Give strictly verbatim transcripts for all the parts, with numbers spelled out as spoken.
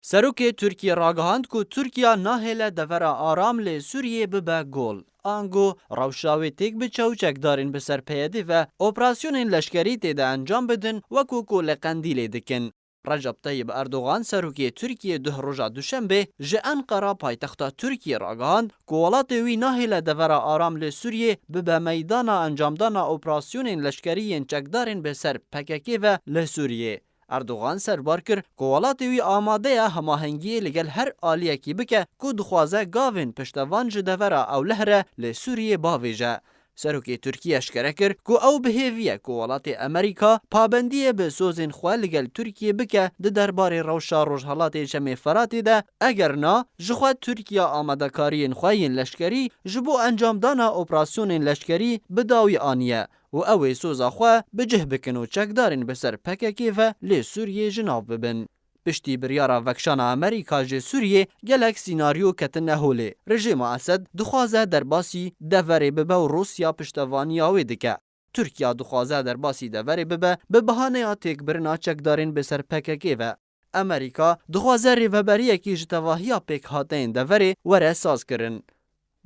Serokê Tirkiyê ragihand ku Tirkiya nahêle devera aram li Sûriyê bibe gol. Ango rewşa wê têk biçe û çekdarên bi ser P Y D ve operasyonên leşkerî tê de encam bidin, wekû ku li Qendîlê dikin. Recep Tayyip Erdogan, serokê Tirkiyê, duh roja Duşembê ji Enqera, paytexta Tirkiyê, ragihand ku welatê wî nahêle devera aram li Sûriyê bibe meydana encamdana operasyonên leşkerî yên çekdarên bi ser P K K ve li Sûriyê. Erdogan serbar kir ku welatê wî amade ye hemahengiyê li gel her aliyekî bike ku dixwaze gavên piştevan ji devera ewleh re li Sûriyê bavêje. Serokê Tirkiyê eşkere kir ku ew bi hêvî ye ku welatê Amerîka pabendiyê bi sozên xwe li gel Tirkiyê bike di derbarê rewşa Rojhelatê Çemê Feratê de, eger na, ji xwe Tirkiye amadekariyên xwe yên leşkerî ji bo encamdana operasyonên leşkerî bi dawî aniye û ew ê soza xwe bi cih bikin û çekdarên bi ser P K K ve lê Sûriyê ji nav bibin. Piştî biryara vekşana Amerîka ji Sûriyê, gelek sînaryo ketine holê. Rejîma Esed dixwaze derbasî deverê bibe û Rûsya piştevaniya wê dike. Tirkiya dixwaze derbasî deverê bibe bi bahaneya têkbirina çekdarên bi ser P K K ve. Amerîka dixwaze rêveberiyekî ji tevahiya pêkhateyên deverê were sazkirin.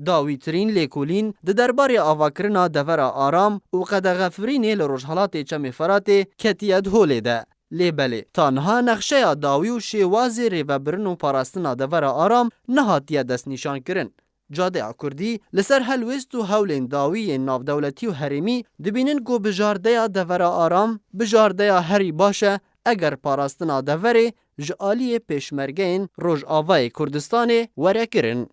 Dawîtirîn lêkolîn di derbarê avakirina devera aram û qedexefirînê li Rojhelatê Çemê Feratê ketiye di holê de. Lê belê, ta niha nexşeya dawî û şêwazê rêvebirin û parastina devera aram nehatiye destnîşankirin. Cadeya Kurdî li ser helwêst û hewlên dawî yên navdewletî û herêmî dibînin ku bijardeya devera aram bijardeya herî baş e, eger parastina deverê ji aliyê pêşmergeyên Rojavayê Kurdistanê were kirin.